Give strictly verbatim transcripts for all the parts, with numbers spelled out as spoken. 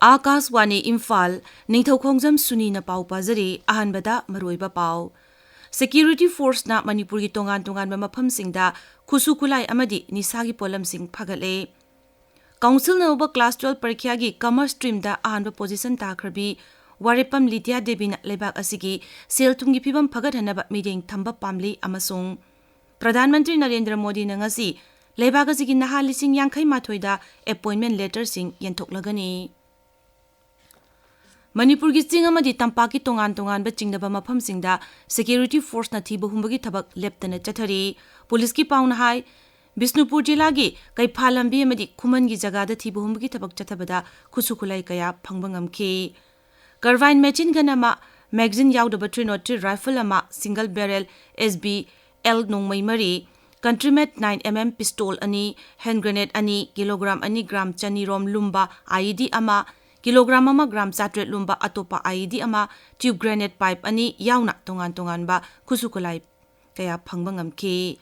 ꯑꯥꯀꯥꯁꯋꯥꯅꯤ ꯏꯝꯐꯥꯜ, ꯅꯤꯡꯊꯧꯈꯣꯡꯖꯝ ꯁꯨꯅꯤꯅ ꯄꯥꯎ ꯄꯥꯖꯔꯤ꯫ ꯑꯍꯥꯟꯕꯗ ꯃꯔꯨꯑꯣꯏꯕ ꯄꯥꯎ꯫ ꯁꯦꯀ꯭ꯌꯨꯔꯤꯇꯤ ꯐꯣꯔꯁꯅ ꯃꯅꯤꯄꯨꯔꯒꯤ ꯇꯣꯉꯥꯟ ꯇꯣꯉꯥꯟꯕ ꯃꯐꯝꯁꯤꯡꯗ ꯈꯨꯠꯁꯨ ꯈꯨꯠꯂꯥꯏ ꯑꯃꯗꯤ ꯅꯤꯁꯥꯒꯤ ꯄꯣꯠꯂꯝꯁꯤꯡ ꯐꯥꯒꯠꯂꯦ꯫ ꯀꯥꯎꯟꯁꯤꯜꯅ ꯂꯧꯕ ꯀ꯭ꯂꯥꯁ ꯇꯨꯋꯦꯜꯐ ꯄꯔꯤꯈ꯭ꯌꯥꯒꯤ ꯀꯃꯔꯁ ꯁ꯭ꯇ꯭ꯔꯤꯝꯗ ꯑꯍꯥꯟꯕ ꯄꯣꯖꯤꯁꯟ ꯇꯥꯈ꯭ꯔꯕꯤ ꯋꯥꯔꯦꯞꯐꯝ ꯂꯤꯗꯤꯌꯥ ꯗꯦꯕꯤꯅ ꯂꯩꯕꯥꯛ ꯑꯁꯤꯒꯤ ꯁꯦꯜ ꯊꯨꯝꯒꯤ ꯐꯤꯕꯝ ꯐꯒꯠꯍꯟꯅꯕ ꯃꯤꯠꯌꯦꯡ ꯊꯝꯕ ꯄꯥꯝꯂꯤ ꯑꯃꯁꯨꯡ ꯄ꯭ꯔꯙꯥꯟ ꯃꯟꯇ꯭ꯔꯤ ꯅꯔꯦꯟꯗ꯭ꯔ ꯃꯣꯗꯤꯅ ꯉꯁꯤ ꯂꯩꯕꯥꯛ ꯑꯁꯤꯒꯤ ꯅꯍꯥ ꯂꯤꯁꯤꯡ ꯌꯥꯡꯈꯩ ꯃꯥꯊꯣꯏꯗ ꯑꯦꯄꯣꯏꯟꯃꯦꯟ ꯂꯦꯇꯔꯁꯤꯡ ꯌꯦꯟꯊꯣꯛꯂꯒꯅꯤ꯫ ꯃꯅꯤꯄꯨꯔꯒꯤ ꯆꯤꯡ ꯑꯃꯗꯤ ꯇꯝꯄꯥꯛꯀꯤ ꯇꯣꯉꯥꯟ ꯇꯣꯉꯥꯟꯕ ꯆꯤꯡꯅꯕ ꯃꯐꯝꯁꯤꯡꯗ ꯁꯦꯀ꯭ꯌꯨꯔꯤꯇꯤ ꯐꯣꯔꯁꯅ ꯊꯤꯕ ꯍꯨꯝꯕꯒꯤ ꯊꯕꯛ ꯂꯦꯞꯇꯅ ꯆꯠꯊꯔꯤ꯫ ꯄꯨꯂꯤꯁꯀꯤ ꯄꯥꯎꯅ ꯍꯥꯏ, ꯕꯤꯁꯅꯨꯄꯨꯔ ꯖꯤꯂꯥꯒꯤ ꯀꯩꯐꯥ ꯂꯝꯕꯤ ꯑꯃꯗꯤ ꯈꯨꯃꯟꯒꯤ ꯖꯒꯥꯗ ꯊꯤꯕ ꯍꯨꯝꯕꯒꯤ ꯊꯕꯛ ꯆꯠꯊꯕꯗ ꯈꯨꯠꯁꯨ ꯈꯨꯠꯂꯥꯏ ꯀꯌꯥ ꯐꯪꯕ ꯉꯝꯈꯤ꯫ ꯀꯔꯕꯥꯏꯟ ꯃꯦꯆꯤꯟ ꯒꯟ ꯑꯃ, ꯃꯦꯒꯖꯤꯟ ꯌꯥꯎꯗꯕ ꯊ꯭ꯔꯤ ꯅꯣꯠ ꯊ꯭ꯔꯤ ꯔꯥꯏꯐꯜ ꯑꯃ, ꯁꯤꯡꯒꯜ ꯕꯦꯔꯦꯜ ꯑꯦꯁ ꯕꯤ ꯑꯦꯜ ꯅꯣꯡꯃꯩ ꯃꯔꯤ, ꯀꯟꯇ꯭ꯔꯤꯃꯦꯠ ꯅꯥꯏꯟ ꯑꯦꯝ ꯑꯦꯝ ꯄꯤꯁꯇꯣꯜ ꯑꯅꯤ, ꯍꯦꯟ ꯒ꯭ꯔꯦꯅꯦꯗ ꯑꯅꯤ, ꯀꯤꯂꯣꯒ꯭ꯔꯥꯝ ꯑꯅꯤ ꯒ꯭ꯔꯥꯝ ꯆꯅꯤ ꯔꯣꯝ ꯂꯨꯝꯕ ꯑꯥꯏ ꯏ ꯗꯤ ꯑꯃ, ꯀꯤꯂꯣꯒ꯭ꯔꯥꯝ ꯑꯃ ꯒ꯭ꯔꯥꯝ ꯆꯥꯇ꯭ꯔꯦꯠ ꯂꯨꯝꯕ ꯑꯇꯣꯞꯄ ꯑꯥꯏ ꯏ ꯗꯤ ꯑꯃ, ꯇ꯭ꯌꯨꯕ ꯒ꯭ꯔꯦꯅꯦꯗ ꯄꯥꯏꯞ ꯑꯅꯤ ꯌꯥꯎꯅ ꯇꯣꯉꯥꯟ ꯇꯣꯉꯥꯟꯕ ꯈꯨꯠꯁꯨ ꯈꯨꯠꯂꯥꯏ ꯀꯌꯥ ꯐꯪꯕ ꯉꯝꯈꯤ꯫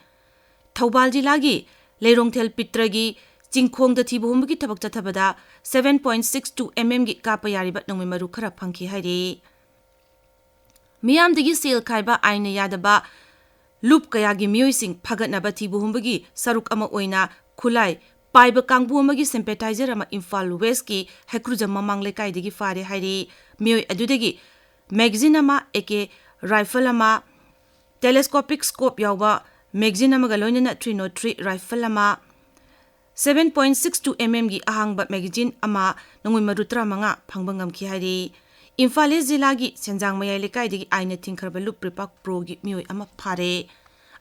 ꯊꯧꯕꯥꯜ ꯖꯤꯂꯥꯒꯤ ꯂꯩꯔꯣꯡꯊꯦꯜ ꯄꯤꯇ꯭ꯔꯒꯤ ꯆꯤꯡꯈꯣꯡꯗ ꯊꯤꯕ ꯍꯨꯝꯕꯒꯤ ꯊꯕꯛ ꯆꯠꯊꯕꯗ seven point six two M M ꯒꯤ ꯀꯥꯞꯄ ꯌꯥꯔꯤꯕ ꯅꯣꯡꯃꯩ ꯃꯔꯨ ꯈꯔ ꯐꯪꯈꯤ ꯍꯥꯏꯔꯤ꯫ ꯃꯤꯌꯥꯝꯗꯒꯤ ꯁꯦꯜ ꯈꯥꯏꯕ ꯑꯥꯏꯟꯅ ꯌꯥꯗꯕ ꯂꯨꯞ ꯀꯌꯥꯒꯤ ꯃꯤꯑꯣꯏꯁꯤꯡ ꯐꯒꯠꯅꯕ ꯊꯤꯕ ꯍꯨꯝꯕꯒꯤ ꯁꯔꯨꯛ ꯑꯃ ꯑꯣꯏꯅ ꯈꯨꯠꯂꯥꯏ ꯄꯥꯏꯕ ꯀꯥꯡꯕꯨ ꯑꯃꯒꯤ ꯁꯦꯝꯄꯦꯇꯥꯏꯖꯔ ꯑꯃ ꯏꯝꯐꯥꯜ ꯋꯦꯁꯀꯤ ꯍꯩꯀ꯭ꯔꯨꯖꯝ ꯃꯃꯥꯡ ꯂꯩꯀꯥꯏꯗꯒꯤ ꯐꯥꯔꯦ ꯍꯥꯏꯔꯤ꯫ ꯃꯤꯑꯣꯏ ꯑꯗꯨꯗꯒꯤ ꯃꯦꯒꯖꯤꯟ ꯑꯃ, ꯑꯦ ꯀꯦ ꯔꯥꯏꯐꯜ ꯑꯃ, ꯇꯦꯂꯦꯁꯀꯣꯄꯤꯛ ꯁ꯭ꯀꯣꯞ ꯌꯥꯎꯕ ꯃꯦꯒꯖꯤꯟ ꯑꯃꯒ ꯂꯣꯏꯅꯅ ꯊ꯭ꯔꯤ ꯅꯣꯠ ꯊ꯭ꯔꯤ ꯔꯥꯏꯐꯜ ꯑꯃ, seven point six two M M ꯒꯤ ꯑꯍꯥꯡꯕ ꯃꯦꯒꯖꯤꯟ ꯑꯃ, ꯅꯣꯡꯃꯩ ꯃꯔꯨ ꯇꯔꯥꯃꯉꯥ ꯐꯪꯕ ꯉꯝꯈꯤ ꯍꯥꯏꯔꯤ꯫ ꯏꯝꯐꯥꯜ ꯏꯁ ꯖꯤꯂꯥꯒꯤ ꯁꯦꯟꯖꯥꯡ ꯃꯌꯥꯏ ꯂꯩꯀꯥꯏꯗꯒꯤ ꯑꯥꯏꯟꯅ ꯊꯤꯡꯈ꯭ꯔꯕ ꯂꯨꯞ ꯔꯤꯄꯥꯛ ꯄ꯭ꯔꯣꯒꯤ ꯃꯤꯑꯣꯏ ꯑꯃ ꯐꯥꯔꯦ꯫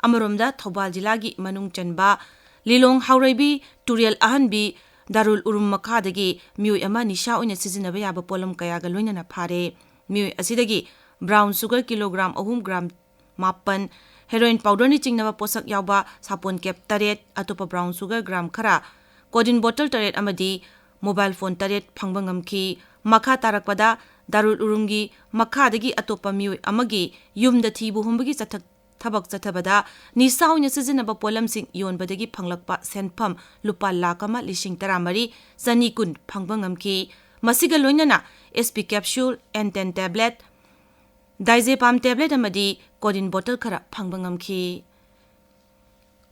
ꯑꯃꯔꯣꯝꯗ ꯊꯧꯕꯥꯜ ꯖꯤꯂꯥꯒꯤ ꯃꯅꯨꯡ ꯆꯟꯕ ꯂꯤꯂꯣꯡ ꯍꯥꯎꯔꯩꯕꯤ ꯇꯨꯔꯦꯜ ꯑꯍꯟꯕꯤ ꯗꯥꯔꯨꯜ ꯎꯔꯨꯝ ꯃꯈꯥꯗꯒꯤ ꯃꯤꯑꯣꯏ ꯑꯃ ꯅꯤꯁꯥ ꯑꯣꯏꯅ ꯁꯤꯖꯤꯟꯅꯕ ꯌꯥꯕ ꯄꯣꯠꯂꯝ ꯀꯌꯥꯒ ꯂꯣꯏꯅꯅ ꯐꯥꯔꯦ꯫ ꯃꯤꯑꯣꯏ ꯑꯁꯤꯗꯒꯤ ꯕ꯭ꯔꯥꯎꯟ ꯁꯨꯒꯔ ꯀꯤꯂꯣꯒ꯭ꯔꯥꯝ ꯑꯍꯨꯝ ꯒ꯭ꯔꯥꯝ ꯃꯥꯄꯟ, ꯍꯦꯔꯣꯏꯟ ꯄꯥꯎꯗꯔꯅ ꯆꯤꯡꯅꯕ ꯄꯣꯠꯁꯛ ꯌꯥꯎꯕ ꯁꯥꯄꯣꯟ ꯀꯦꯞ ꯇꯔꯦꯠ, ꯑꯇꯣꯞꯄ ꯕ꯭ꯔꯥꯎꯟ ꯁꯨꯒꯔ ꯒ꯭ꯔꯥꯝ ꯈꯔ, ꯀꯣꯗꯤꯟ ꯕꯣꯇꯜ ꯇꯔꯦꯠ ꯑꯃꯗꯤ ꯃꯣꯕꯥꯏꯜ ꯐꯣꯟ ꯇꯔꯦꯠ ꯐꯪꯕ ꯉꯝꯈꯤ꯫ ꯃꯈꯥ ꯇꯥꯔꯛꯄꯗ ꯗꯥꯔꯨꯜ ꯎꯔꯨꯝꯒꯤ ꯃꯈꯥꯗꯒꯤ ꯑꯇꯣꯞꯄ ꯃꯤꯑꯣꯏ ꯑꯃꯒꯤ ꯌꯨꯝꯗ ꯊꯤꯕ ꯍꯨꯝꯕꯒꯤ ꯆꯠꯊ-, ꯊꯕꯛ ꯆꯠꯊꯕꯗ ꯅꯤꯁꯥ ꯑꯣꯏꯅ ꯁꯤꯖꯤꯟꯅꯕ ꯄꯣꯠꯂꯝꯁꯤꯡ ꯌꯣꯟꯕꯗꯒꯤ ꯐꯪꯂꯛꯄ ꯁꯦꯟꯐꯝ ꯂꯨꯄꯥ ꯂꯥꯈ ꯑꯃ ꯂꯤꯁꯤꯡ ꯇꯔꯥꯃꯔꯤ ꯆꯅꯤ ꯀꯨꯟ ꯐꯪꯕ ꯉꯝꯈꯤ꯫ ꯃꯁꯤꯒ ꯂꯣꯏꯅꯅ S P capsule, N ten tablet, diazepam tablet ꯑꯃꯗꯤ codeine bottle ꯈꯔ ꯐꯪꯕ ꯉꯝꯈꯤ꯫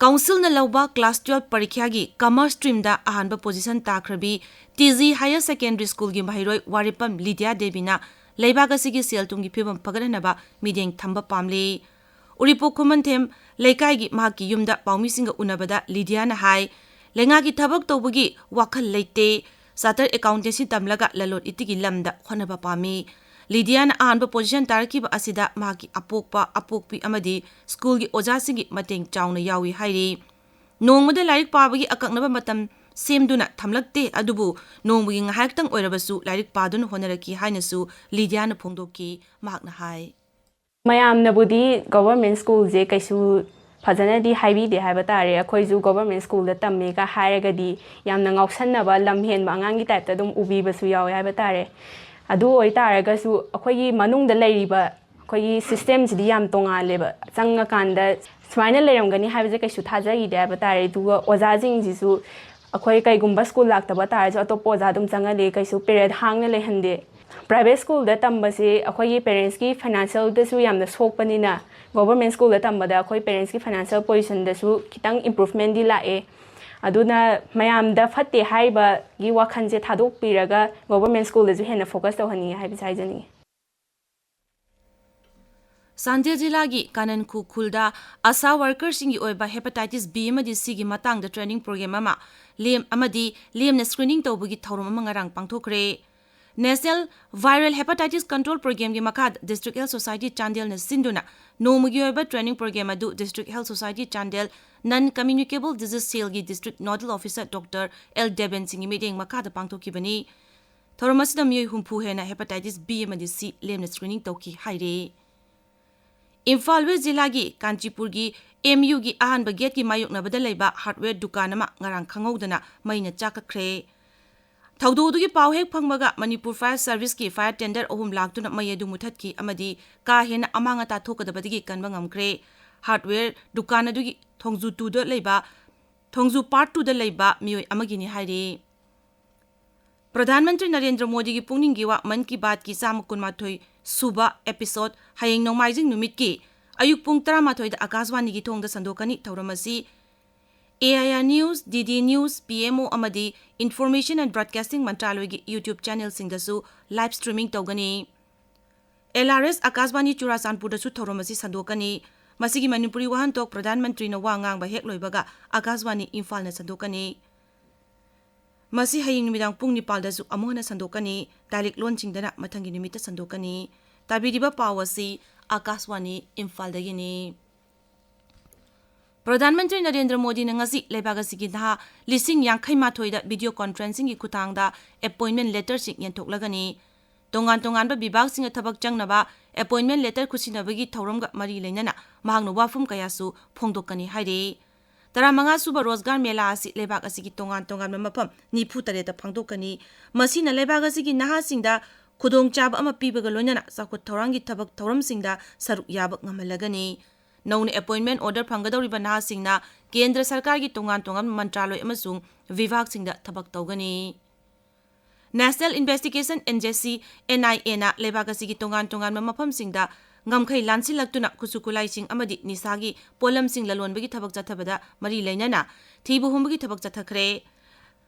ꯀꯥꯎꯟꯁꯤꯜꯅ ꯂꯧꯕ class twelve ꯄꯔꯤꯈ꯭ꯌꯥꯒꯤ commerce streamꯗ ꯑꯍꯥꯟꯕ position ꯇꯥꯈ꯭ꯔꯕꯤ T G Higher Secondary Schoolꯒꯤ ꯃꯍꯩꯔꯣꯏ ꯋꯥꯔꯦꯞꯄꯝ ꯂꯤꯗꯤꯌꯥ ꯗꯦꯕꯤꯅ ꯂꯩꯕꯥꯛ ꯑꯁꯤꯒꯤ ꯁꯦꯜ ꯊꯨꯝꯒꯤ ꯐꯤꯕꯝ ꯐꯒꯠꯍꯟꯅꯕ ꯃꯤꯠꯌꯦꯡ ꯊꯝꯕ ꯄꯥꯝꯂꯤ꯫ ꯎꯔꯤꯄꯣꯛ ꯈꯨꯃꯟꯊꯦꯝ ꯂꯩꯀꯥꯏꯒꯤ ꯃꯍꯥꯛꯀꯤ ꯌꯨꯝꯗ ꯄꯥꯎꯃꯤꯁꯤꯡꯒ ꯎꯅꯕꯗ ꯂꯤꯗꯤꯌꯥꯅ ꯍꯥꯏ, ꯂꯩꯉꯥꯛꯀꯤ ꯊꯕꯛ ꯇꯧꯕꯒꯤ ꯋꯥꯈꯜ ꯂꯩꯇꯦ, chartered accountancy ꯇꯝꯂꯒ ꯂꯂꯣꯟ ꯏꯇꯤꯛꯀꯤ ꯂꯝꯗ ꯍꯣꯠꯅꯕ ꯄꯥꯝꯃꯤ꯫ ꯂꯤꯗꯤꯌꯥꯅ ꯑꯍꯥꯟꯕ position ꯇꯥꯔꯛꯈꯤꯕ ꯑꯁꯤꯗ ꯃꯍꯥꯛꯀꯤ ꯑꯄꯣꯛꯄ, ꯑꯄꯣꯛꯄꯤ ꯑꯃꯗꯤ ꯁ꯭ꯀꯨꯜꯒꯤ ꯑꯣꯖꯥꯁꯤꯡꯒꯤ ꯃꯇꯦꯡ ꯆꯥꯎꯅ ꯌꯥꯎꯏ ꯍꯥꯏꯔꯤ꯫ ꯅꯣꯡꯃꯗ ꯂꯥꯏꯔꯤꯛ ꯄꯥꯕꯒꯤ ꯑꯀꯛꯅꯕ ꯃꯇꯝ ꯁꯦꯝꯗꯨꯅ ꯊꯝꯂꯛꯇꯦ, ꯑꯗꯨꯕꯨ ꯅꯣꯡꯃꯒꯤ ꯉꯥꯏꯍꯥꯛꯇꯪ ꯑꯣꯏꯔꯕꯁꯨ ꯂꯥꯏꯔꯤꯛ ꯄꯥꯗꯨꯅ ꯍꯣꯠꯅꯔꯛꯈꯤ ꯍꯥꯏꯅꯁꯨ ꯂꯤꯗꯤꯌꯥꯅ ꯐꯣꯡꯗꯣꯛꯈꯤ꯫ ꯃꯍꯥꯛꯅ ꯍꯥꯏ꯫ ꯃꯌꯥꯝꯅꯕꯨꯗꯤ government schoolꯁꯦ ꯀꯩꯁꯨ ꯐꯖꯅꯗꯤ ꯍꯥꯏꯕꯤꯗꯦ ꯍꯥꯏꯕ ꯇꯥꯔꯦ꯫ ꯑꯩꯈꯣꯏꯁꯨ government schoolꯗ ꯇꯝꯃꯦꯒ ꯍꯥꯏꯔꯒꯗꯤ ꯌꯥꯝꯅ ꯉꯥꯎꯁꯟꯅꯕ, ꯂꯝ ꯍꯦꯟꯕ ꯑꯉꯥꯡꯒꯤ typeꯇ ꯑꯗꯨꯝ ꯎꯕꯤꯕꯁꯨ ꯌꯥꯎꯋꯦ ꯍꯥꯏꯕ ꯇꯥꯔꯦ꯫ ꯑꯗꯨ ꯑꯣꯏꯇꯥꯔꯒꯁꯨ ꯑꯩꯈꯣꯏꯒꯤ ꯃꯅꯨꯡꯗ ꯂꯩꯔꯤꯕ ꯑꯩꯈꯣꯏꯒꯤ systemꯁꯤꯗꯤ ꯌꯥꯝ ꯇꯣꯉꯥꯜꯂꯦꯕ꯫ ꯆꯪꯉꯀꯥꯟꯗ ꯁꯨꯃꯥꯏꯅ ꯂꯩꯔꯝꯒꯅꯤ ꯍꯥꯏꯕꯁꯦ ꯀꯩꯁꯨ ꯊꯥꯖꯈꯤꯗꯦ ꯍꯥꯏꯕ ꯇꯥꯔꯦ꯫ ꯑꯗꯨꯒ ꯑꯣꯖꯥꯁꯤꯡꯁꯤꯁꯨ ꯑꯩꯈꯣꯏ ꯀꯩꯒꯨꯝꯕ school ꯂꯥꯛꯇꯕ ꯇꯥꯔꯁꯨ ꯑꯇꯣꯞꯄ ꯑꯣꯖꯥ ꯑꯗꯨꯝ ꯆꯪꯍꯜꯂꯤ, ꯀꯩꯁꯨ period ꯍꯥꯡꯅ ꯂꯩꯍꯟꯗꯦ꯫ Private schoolꯗ ꯇꯝꯕꯁꯦ ꯑꯩꯈꯣꯏꯒꯤ parentsꯀꯤ financialꯗꯁꯨ ꯌꯥꯝꯅ ꯁꯣꯛꯄꯅꯤꯅ, government schoolꯗ ꯇꯝꯕꯗ ꯑꯩꯈꯣꯏ parentsꯀꯤ financial positionꯗꯁꯨ ꯈꯤꯇꯪ improvementꯗꯤ ꯂꯥꯛꯑꯦ꯫ ꯑꯗꯨꯅ ꯃꯌꯥꯝꯗ ꯐꯠꯇꯦ ꯍꯥꯏꯔꯤꯕꯒꯤ ꯋꯥꯈꯜꯁꯦ ꯊꯥꯗꯣꯛꯄꯤꯔꯒ government schoolꯗꯁꯨ ꯍꯦꯟꯅ focus ꯇꯧꯍꯟꯅꯤꯡꯉꯦ ꯍꯥꯏꯕꯁꯦ ꯍꯥꯏꯖꯅꯤꯡꯉꯤ꯫ ꯆꯥꯟꯗꯦꯜ ꯖꯤꯂꯥꯒꯤ ꯀꯥꯅꯟꯈꯨ ꯈꯨꯜꯗ ꯑꯁꯥ workerꯁꯤꯡꯒꯤ ꯑꯣꯏꯕ hepatitis B ꯑꯃꯗꯤ Cꯒꯤ ꯃꯇꯥꯡꯗ training program ꯑꯃ ꯂꯦꯝ-, ꯑꯃꯗꯤ ꯂꯦꯝꯅ screening ꯇꯧꯕꯒꯤ ꯊꯧꯔꯝ ꯑꯃ ꯉꯔꯥꯡ ꯄꯥꯡꯊꯣꯛꯈ꯭ꯔꯦ꯫ National Viral Hepatitis Control Programꯒꯤ ꯃꯈꯥꯗ District Health Society ꯆꯥꯟꯗꯦꯜꯅ ꯁꯤꯟꯗꯨꯅ ꯅꯣꯡꯃꯒꯤ ꯑꯣꯏꯕ training program ꯑꯗꯨ District Health Society Chandel Non Communicable Disease Cellꯒꯤ District Nodal Officer Doctor L Deben ꯁꯤꯡꯒꯤ ꯃꯤꯠꯌꯦꯡ ꯃꯈꯥꯗ ꯄꯥꯡꯊꯣꯛꯈꯤꯕꯅꯤ꯫ ꯊꯧꯔꯝ ꯑꯁꯤꯗ ꯃꯤꯑꯣꯏ ꯍꯨꯝꯐꯨ ꯍꯦꯟꯅ hepatitis B ꯑꯃꯗꯤ C ꯂꯦꯝꯅ screening ꯇꯧꯈꯤ ꯍꯥꯏꯔꯤ꯫ ꯏꯝꯐꯥꯜ ꯋꯦꯁ ꯖꯤꯂꯥꯒꯤ ꯀꯥꯟꯆꯤꯄꯨꯔꯒꯤ M Uꯒꯤ ꯑꯍꯥꯟꯕ gateꯀꯤ ꯃꯥꯌꯣꯛꯅꯕꯗ ꯂꯩꯕ hardware ꯗꯨꯀꯥꯟ ꯑꯃ ꯉꯔꯥꯡ ꯈꯪꯍꯧꯗꯅ ꯃꯩꯅ ꯆꯥꯛꯈ꯭ꯔꯦ꯫ ꯊꯧꯗꯣꯛ ꯑꯗꯨꯒꯤ ꯄꯥꯎ ꯍꯦꯛ ꯐꯪꯕꯒ ꯃꯅꯤꯄꯨꯔ Fire Serviceꯀꯤ fire tender ꯑꯍꯨꯝ ꯂꯥꯛꯇꯨꯅ ꯃꯩ ꯑꯗꯨ ꯃꯨꯊꯠꯈꯤ ꯑꯃꯗꯤ ꯀꯥ ꯍꯦꯟꯅ ꯑꯃꯥꯡ ꯑꯇꯥ ꯊꯣꯛꯀꯗꯕꯗꯒꯤ ꯀꯟꯕ ꯉꯝꯈ꯭ꯔꯦ꯫ Hardware ꯗꯨꯀꯥꯟ ꯑꯗꯨꯒꯤ ꯊꯣꯡꯖꯨ two ꯗ ꯂꯩꯕ, ꯊꯣꯡꯖꯨ part two ꯗ ꯂꯩꯕ ꯃꯤꯑꯣꯏ ꯑꯃꯒꯤꯅꯤ ꯍꯥꯏꯔꯤ꯫ ꯄ꯭ꯔꯙꯥꯟ ꯃꯟꯇ꯭ꯔꯤ ꯅꯔꯦꯟꯗ꯭ꯔ ꯃꯣꯗꯤꯒꯤ ꯄꯨꯛꯅꯤꯡꯒꯤ ꯋꯥ ꯃꯟ ꯀꯤ ꯕꯥꯠꯀꯤ ꯆꯥꯝꯃ ꯀꯨꯟꯃꯥꯊꯣꯏ ꯁꯨꯕ episode ꯍꯌꯦꯡ ꯅꯣꯡꯃꯥꯏꯖꯤꯡ ꯅꯨꯃꯤꯠꯀꯤ ꯑꯌꯨꯛ ꯄꯨꯡ ꯇꯔꯥꯃꯥꯊꯣꯏꯗ ꯑꯀꯥꯁꯕꯥꯅꯤꯒꯤ ꯊꯣꯡꯗ ꯁꯟꯗꯣꯛꯀꯅꯤ꯫ ꯊꯧꯔꯝ ꯑꯁꯤ A I R News, D D News, P M O ꯑꯃꯗꯤ Information and Broadcasting ꯃꯟꯇ꯭ꯔꯥꯂꯣꯏꯒꯤ YouTube channelꯁꯤꯡꯗꯁꯨ live streaming ꯇꯧꯒꯅꯤ꯫ L R S ꯑꯀꯥꯁꯕꯥꯅꯤ ꯆꯨꯔꯥꯆꯥꯟꯄꯨꯔꯗꯁꯨ ꯊꯧꯔꯝ ꯑꯁꯤ ꯁꯟꯗꯣꯛꯀꯅꯤ꯫ ꯃꯁꯤꯒꯤ ꯃꯅꯤꯄꯨꯔꯤ ꯋꯥꯍꯟꯊꯣꯛ ꯄ꯭ꯔꯙꯥꯟ ꯃꯟꯇ꯭ꯔꯤꯅ ꯋꯥ ꯉꯥꯡꯕ ꯍꯦꯛ ꯂꯣꯏꯕꯒ ꯑꯀꯥꯁꯕꯥꯅꯤ ꯏꯝꯐꯥꯜꯅ ꯁꯟꯗꯣꯛꯀꯅꯤ꯫ ꯃꯁꯤ ꯍꯌꯦꯡ ꯅꯨꯃꯤꯗꯥꯡ ꯄꯨꯡ ꯅꯤꯄꯥꯜꯗꯁꯨ ꯑꯃꯨꯛ ꯍꯟꯅ ꯁꯟꯗꯣꯛꯀꯅꯤ꯫ ꯗꯥꯏꯂꯦꯛ ꯂꯣꯟꯁꯤꯡꯗꯅ ꯃꯊꯪꯒꯤ ꯅꯨꯃꯤꯠꯇ ꯁꯟꯗꯣꯛꯀꯅꯤ꯫ ꯇꯥꯕꯤꯔꯤꯕ ꯄꯥꯎ ꯑꯁꯤ ꯑꯀꯥꯁꯕꯥꯅꯤ ꯏꯝꯐꯥꯜꯗꯒꯤꯅꯤ꯫ ꯄ꯭ꯔꯙꯥꯟ ꯃꯟꯇ꯭ꯔꯤ ꯅꯔꯦꯟꯗ꯭ꯔ ꯃꯣꯗꯤꯅ ꯉꯁꯤ ꯂꯩꯕꯥꯛ ꯑꯁꯤꯒꯤ ꯅꯍꯥ ꯂꯤꯁꯤꯡ ꯌꯥꯡꯈꯩ ꯃꯥꯊꯣꯏꯗ video conferencingꯒꯤ ꯈꯨꯠꯊꯥꯡꯗ appointment letterꯁꯤꯡ ꯌꯦꯟꯊꯣꯛꯂꯒꯅꯤ꯫ ꯇꯣꯉꯥꯟ ꯇꯣꯉꯥꯟꯕ ꯕꯤꯚꯥꯒꯁꯤꯡꯗ ꯊꯕꯛ ꯆꯪꯅꯕ appointment letter ꯈꯨꯠꯁꯤꯟꯅꯕꯒꯤ ꯊꯧꯔꯝꯒ ꯃꯔꯤ ꯂꯩꯅꯅ ꯃꯍꯥꯛꯅ ꯋꯥꯐꯝ ꯀꯌꯥꯁꯨ ꯐꯣꯡꯗꯣꯛꯀꯅꯤ ꯍꯥꯏꯔꯤ꯫ ꯇꯔꯥꯃꯉꯥ ꯁꯨꯕ ꯔꯣꯖꯒꯥꯔ ꯃꯦꯂꯥ ꯑꯁꯤ ꯂꯩꯕꯥꯛ ꯑꯁꯤꯒꯤ ꯇꯣꯉꯥꯟ ꯇꯣꯉꯥꯟꯕ ꯃꯐꯝ ꯅꯤꯐꯨ ꯇꯔꯦꯠꯇ ꯄꯥꯡꯊꯣꯛꯀꯅꯤ꯫ ꯃꯁꯤꯅ ꯂꯩꯕꯥꯛ ꯑꯁꯤꯒꯤ ꯅꯍꯥꯁꯤꯡꯗ ꯈꯨꯗꯣꯡꯆꯥꯕ ꯑꯃ ꯄꯤꯕꯒ ꯂꯣꯏꯅꯅ ꯆꯥꯎꯈꯠ ꯊꯧꯔꯥꯡꯒꯤ ꯊꯕꯛ ꯊꯧꯔꯝꯁꯤꯡꯗ ꯁꯔꯨꯛ ꯌꯥꯕ ꯉꯝꯍꯜꯂꯒꯅꯤ꯫ ꯅꯧꯅ appointment order ꯐꯪꯒꯗꯧꯔꯤꯕ ꯅꯍꯥꯁꯤꯡꯅ ꯀꯦꯟꯗ꯭ꯔ ꯁꯔꯀꯥꯔꯒꯤ ꯇꯣꯉꯥꯟ ꯇꯣꯉꯥꯟꯕ ꯃꯟꯇ꯭ꯔꯥꯂꯣꯏ ꯑꯃꯁꯨꯡ ꯕꯤꯚꯥꯒꯁꯤꯡꯗ ꯊꯕꯛ ꯇꯧꯒꯅꯤ꯫ National Investigation Agency, N I Aꯅ ꯂꯩꯕꯥꯛ ꯑꯁꯤꯒꯤ ꯇꯣꯉꯥꯟ ꯇꯣꯉꯥꯟꯕ ꯃꯐꯝꯁꯤꯡꯗ ꯉꯝꯈꯩ ꯂꯥꯟꯁꯤꯜꯂꯛꯇꯨꯅ ꯈꯨꯠꯁꯨ ꯈꯨꯠꯂꯥꯏꯁꯤꯡ ꯑꯃꯗꯤ ꯅꯤꯁꯥꯒꯤ ꯄꯣꯠꯂꯝꯁꯤꯡ ꯂꯂꯣꯟꯕꯒꯤ ꯊꯕꯛ ꯆꯠꯊꯕꯗ ꯃꯔꯤ ꯂꯩꯅꯅ ꯊꯤꯕ ꯍꯨꯝꯕꯒꯤ ꯊꯕꯛ ꯆꯠꯊꯈ꯭ꯔꯦ꯫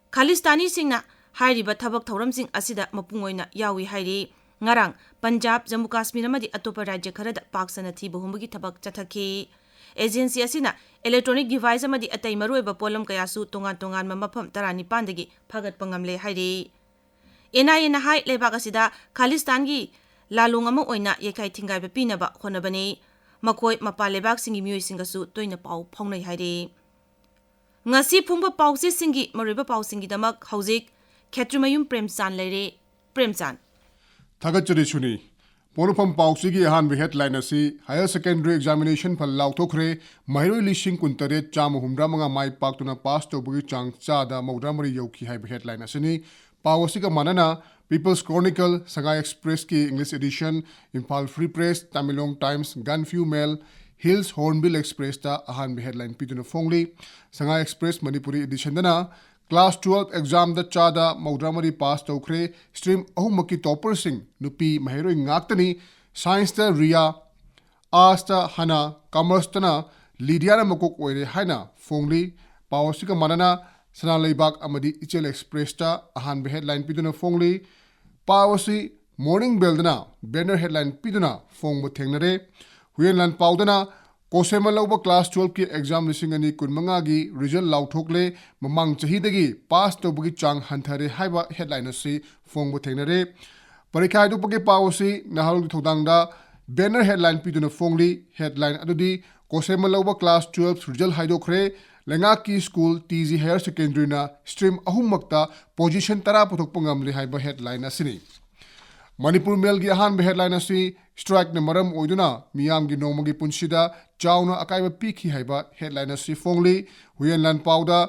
ꯈꯥꯂꯤꯁꯇꯥꯅꯤꯁꯤꯡꯅ ꯍꯥꯏꯔꯤꯕ ꯊꯕꯛ ꯊꯧꯔꯝꯁꯤꯡ ꯑꯁꯤꯗ ꯃꯄꯨꯡ ꯑꯣꯏꯅ ꯌꯥꯎꯏ ꯍꯥꯏꯔꯤ꯫ ꯉꯔꯥꯡ ꯄꯟꯖꯥꯕ, ꯖꯝꯃꯨ ꯀꯥꯁꯃꯤꯔ ꯑꯃꯗꯤ ꯑꯇꯣꯞꯄ ꯔꯥꯖ꯭ꯌ ꯈꯔꯗ ꯄꯥꯛ ꯁꯟꯅ ꯊꯤꯕ ꯍꯨꯝꯕꯒꯤ ꯊꯕꯛ ꯆꯠꯊꯈꯤ꯫ Agency ꯑꯁꯤꯅ electronic device ꯑꯃꯗꯤ ꯑꯇꯩ ꯃꯔꯨꯑꯣꯏꯕ ꯄꯣꯠꯂꯝ ꯀꯌꯥꯁꯨ ꯇꯣꯉꯥꯟ ꯇꯣꯉꯥꯟꯕ ꯃꯐꯝ ꯇꯔꯥꯅꯤꯄꯥꯟꯗꯒꯤ ꯐꯥꯒꯠꯄ ꯉꯝꯂꯦ ꯍꯥꯏꯔꯤ꯫ N I Aꯅ ꯍꯥꯏ, ꯂꯩꯕꯥꯛ ꯑꯁꯤꯗ ꯈꯥꯂꯤꯁꯇꯥꯟꯒꯤ ꯂꯥꯂꯣꯡ ꯑꯃ ꯑꯣꯏꯅ ꯌꯩꯈꯥꯏ ꯊꯤꯡꯒꯥꯏꯕ ꯄꯤꯅꯕ ꯍꯣꯠꯅꯕꯅꯤ꯫ ꯃꯈꯣꯏ ꯃꯄꯥꯟ ꯂꯩꯕꯥꯛꯁꯤꯡꯒꯤ ꯃꯤꯑꯣꯏꯁꯤꯡꯒꯁꯨ ꯇꯣꯏꯅ ꯄꯥꯎ ꯐꯥꯎꯅꯩ ꯍꯥꯏꯔꯤ꯫ ꯉꯁꯤ ꯐꯣꯡꯕ ꯄꯥꯎꯆꯦꯁꯤꯡꯒꯤ ꯃꯔꯨꯑꯣꯏꯕ ꯄꯥꯎꯁꯤꯡꯒꯤꯗꯃꯛ ꯍꯧꯖꯤꯛ ꯈꯦꯇ꯭ꯔꯤꯃꯌꯨꯝ ꯄ꯭ꯔꯦꯝꯆꯥꯟ ꯂꯩꯔꯦ꯫ ꯄ꯭ꯔꯦꯝꯆꯥꯟ꯫ ꯊꯥꯒꯠꯆꯔꯤ ꯁꯨꯅꯤ꯫ ꯄꯣꯠꯂꯨꯐꯝ ꯄꯥꯎꯆꯦꯒꯤ ꯑꯍꯥꯟꯕ headline ꯑꯁꯤ Higher Secondary Examination ꯐꯜ ꯂꯥꯎꯊꯣꯛꯈ꯭ꯔꯦ, ꯃꯍꯩꯔꯣꯏ ꯂꯤꯁꯤꯡ ꯀꯨꯟ ꯇꯔꯦꯠ ꯆꯥꯝꯃ ꯍꯨꯝꯗ꯭ꯔꯥ ꯃꯉꯥ ꯃꯥꯏ ꯄꯥꯛꯇꯨꯅ pass ꯇꯧꯕꯒꯤ ꯆꯥꯡ ꯆꯥꯗ ꯃꯧꯗ꯭ꯔꯥ ꯃꯔꯤ ꯌꯧꯈꯤ ꯍꯥꯏꯕ headline ꯑꯁꯤꯅꯤ꯫ ꯄꯥꯎ ꯑꯁꯤꯒ ꯃꯥꯟꯅꯅ People's Chronicle, Sagai Expressꯀꯤ English edition, Imphal Free Press, Tamenglong Times, Gaanphiu Mail, Hills Hornbill Expressꯇ ꯑꯍꯥꯟꯕ headline ꯄꯤꯗꯨꯅ ꯐꯣꯡꯂꯤ꯫ Sagai Express Manipuri editionꯗꯅ class twelve examꯗ ꯆꯥꯗ ꯃꯧꯗ꯭ꯔꯥ ꯃꯔꯤ pass ꯇꯧꯈ꯭ꯔꯦ꯫ Stream ꯑꯍꯨꯝꯃꯛꯀꯤ topperꯁꯤꯡ ꯅꯨꯄꯤ ꯃꯍꯩꯔꯣꯏ ꯉꯥꯛꯇꯅꯤ꯫ Scienceꯇ ꯔꯤꯌꯥ, Artsꯇ ꯍꯅꯥ, Commerceꯇꯅ ꯂꯤꯗꯤꯌꯥꯅ ꯃꯀꯣꯛ ꯑꯣꯏꯔꯦ ꯍꯥꯏꯅ ꯐꯣꯡꯂꯤ꯫ ꯄꯥꯎ ꯑꯁꯤꯒ ꯃꯥꯟꯅꯅ ꯁꯅꯥ ꯂꯩꯕꯥꯛ ꯑꯃꯗꯤ ꯏꯆꯦꯜ Expressꯇ ꯑꯍꯥꯟꯕ headline ꯄꯤꯗꯨꯅ ꯐꯣꯡꯂꯤ꯫ ꯄꯥꯎ ꯑꯁꯤ Morning Bellꯗꯅ banner headline ꯄꯤꯗꯨꯅ ꯐꯣꯡꯕ ꯊꯦꯡꯅꯔꯦ꯫ ꯍꯨꯌꯦꯟ ꯂꯥꯟꯄꯥꯎꯗꯅ ꯀꯣꯁꯦꯃ ꯂꯧꯕ class twelveꯀꯤ exam ꯂꯤꯁꯤꯡ ꯑꯅꯤ ꯀꯨꯟꯃꯉꯥꯒꯤ result ꯂꯥꯎꯊꯣꯛꯂꯦ꯫ ꯃꯃꯥꯡ ꯆꯍꯤꯗꯒꯤ pass ꯇꯧꯕꯒꯤ ꯆꯥꯡ ꯍꯟꯊꯔꯦ ꯍꯥꯏꯕ headline ꯑꯁꯤ ꯐꯣꯡꯕ ꯊꯦꯡꯅꯔꯦ꯫ ꯄꯔꯤꯈꯥ ꯍꯥꯏꯗꯣꯛꯄꯒꯤ ꯄꯥꯎ ꯑꯁꯤ ꯅꯍꯥꯔꯣꯜꯒꯤ ꯊꯧꯗꯥꯡꯗ banner headline ꯄꯤꯗꯨꯅ ꯐꯣꯡꯂꯤ꯫ Headline ꯑꯗꯨꯗꯤ ꯀꯣꯁꯦꯃ ꯂꯧꯕ class twelve result ꯍꯥꯏꯗꯣꯛꯈ꯭ꯔꯦ꯫ ꯂꯩꯉꯥꯛꯀꯤ school, T G Higher Secondaryꯅ stream ꯑꯍꯨꯝꯃꯛꯇ position ꯇꯔꯥ ꯄꯨꯊꯣꯛꯄ ꯉꯝꯂꯦ ꯍꯥꯏꯕ headline ꯑꯁꯤꯅꯤ꯫ ꯃꯅꯤꯄꯨꯔ ꯃꯦꯜꯒꯤ ꯑꯍꯥꯟꯕ headline ꯑꯁꯤ strikeꯅ ꯃꯔꯝ ꯑꯣꯏꯗꯨꯅ ꯃꯤꯌꯥꯝꯒꯤ ꯅꯣꯡꯃꯒꯤ ꯄꯨꯟꯁꯤꯗ ꯆꯥꯎꯅ ꯑꯀꯥꯏꯕ ꯄꯤꯈꯤ ꯍꯥꯏꯕ headline ꯑꯁꯤ ꯐꯣꯡꯂꯤ꯫ ꯍꯨꯌꯦꯟ ꯂꯥꯟꯄꯥꯎꯗ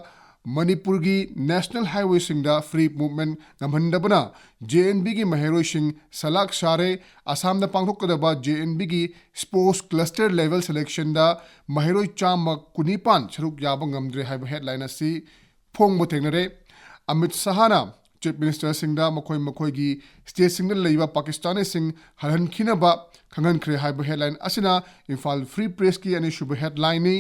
ꯃꯅꯤꯄꯨꯔꯒꯤ national highwayꯁꯤꯡꯗ free movement ꯉꯝꯍꯟꯗꯕꯅ J N Vꯒꯤ ꯃꯍꯩꯔꯣꯏꯁꯤꯡ ꯁꯂꯥꯛ ꯁꯥꯔꯦ꯫ ꯑꯁꯥꯝꯗ ꯄꯥꯡꯊꯣꯛꯀꯗꯕ J N Vꯒꯤ sports cluster level selectionꯗ ꯃꯍꯩꯔꯣꯏ ꯆꯥꯝꯃ ꯀꯨꯟꯅꯤꯄꯥꯟ ꯁꯔꯨꯛ ꯌꯥꯕ ꯉꯝꯗ꯭ꯔꯦ ꯍꯥꯏꯕ headline ꯑꯁꯤ ꯐꯣꯡꯕ ꯊꯦꯡꯅꯔꯦ꯫ ꯑꯃꯤꯠ ꯁꯍꯥꯅ Chief Ministerꯁꯤꯡꯗ ꯃꯈꯣꯏ ꯃꯈꯣꯏꯒꯤ stateꯁꯤꯡꯗ ꯂꯩꯕ ꯄꯥꯀꯤꯁꯇꯥꯅꯤꯁꯤꯡ ꯍꯜꯍꯟꯈꯤꯅꯕ ꯈꯪꯍꯟꯈ꯭ꯔꯦ ꯍꯥꯏꯕ headline ꯑꯁꯤꯅ ꯏꯝꯐꯥꯜ Free Pressꯀꯤ ꯑꯅꯤꯁꯨꯕ headlineꯅꯤ꯫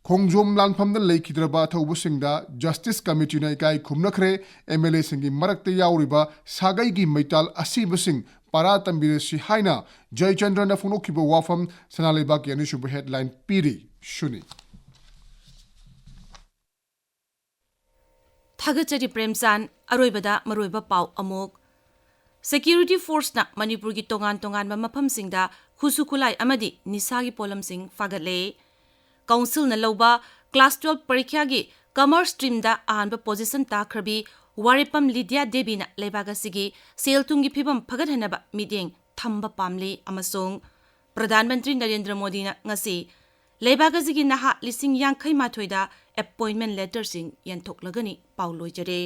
ꯈꯣꯡꯖꯣꯝ ꯂꯥꯟꯐꯝꯗ ꯂꯩꯈꯤꯗ꯭ꯔꯕ ꯑꯊꯧꯕꯁꯤꯡꯗ Justice Committeeꯅ ꯏꯀꯥꯏ ꯈꯨꯝꯅꯈ꯭ꯔꯦ꯫ M L Aꯁꯤꯡꯒꯤ ꯃꯔꯛꯇ ꯌꯥꯎꯔꯤꯕ ꯁꯥꯒꯩꯒꯤ ꯃꯩꯇꯥꯜ ꯑꯁꯤꯕꯁꯤꯡ ꯄꯔꯥ ꯇꯝꯕꯤꯔꯁꯤ ꯍꯥꯏꯅ ꯖꯌꯆꯟꯗ꯭ꯔꯅ ꯐꯣꯡꯗꯣꯛꯈꯤꯕ ꯋꯥꯐꯝ ꯁꯅꯥ ꯂꯩꯕꯥꯛꯀꯤ ꯑꯅꯤꯁꯨꯕ headline ꯄꯤꯔꯤ꯫ ꯁꯨꯅꯤ꯫ ꯊꯥꯒꯠꯆꯔꯤ ꯄ꯭ꯔꯦꯝꯆꯥꯟ꯫ ꯑꯔꯣꯏꯕꯗ ꯃꯔꯨꯑꯣꯏꯕ ꯄꯥꯎ ꯑꯃꯨꯛ꯫ Security Forceꯅ ꯃꯅꯤꯄꯨꯔꯒꯤ ꯇꯣꯉꯥꯟ ꯇꯣꯉꯥꯟꯕ ꯃꯐꯝꯁꯤꯡꯗ ꯈꯨꯠꯁꯨ ꯈꯨꯠꯂꯥꯏ ꯑꯃꯗꯤ ꯅꯤꯁꯥꯒꯤ ꯄꯣꯠꯂꯝꯁꯤꯡ ꯐꯥꯒꯠꯂꯦ꯫ Councilꯅ ꯂꯧꯕ class twelve ꯄꯔꯤꯈ꯭ꯌꯥꯒꯤ Commerce streamꯗ ꯑꯍꯥꯟꯕ position ꯇꯥꯈ꯭ꯔꯕꯤ ꯋꯥꯔꯦꯄꯝ ꯂꯤꯗꯤꯌꯥ ꯗꯦꯕꯤꯅ ꯂꯩꯕꯥꯛ ꯑꯁꯤꯒꯤ ꯁꯦꯜ ꯊꯨꯝꯒꯤ ꯐꯤꯕꯝ ꯐꯒꯠꯍꯟꯅꯕ ꯃꯤꯠꯌꯦꯡ ꯊꯝꯕ ꯄꯥꯝꯂꯤ ꯑꯃꯁꯨꯡ ꯄ꯭ꯔꯙꯥꯟ ꯃꯟꯇ꯭ꯔꯤ ꯅꯔꯦꯟꯗ꯭ꯔ ꯃꯣꯗꯤꯅ ꯉꯁꯤ ꯂꯩꯕꯥꯛ ꯑꯁꯤꯒꯤ ꯅꯍꯥ ꯂꯤꯁꯤꯡ ꯌꯥꯡꯈꯩ ꯃꯥꯊꯣꯏꯗ appointment letterꯁꯤꯡ ꯌꯦꯟꯊꯣꯛꯂꯒꯅꯤ꯫ ꯄꯥꯎ ꯂꯣꯏꯖꯔꯦ꯫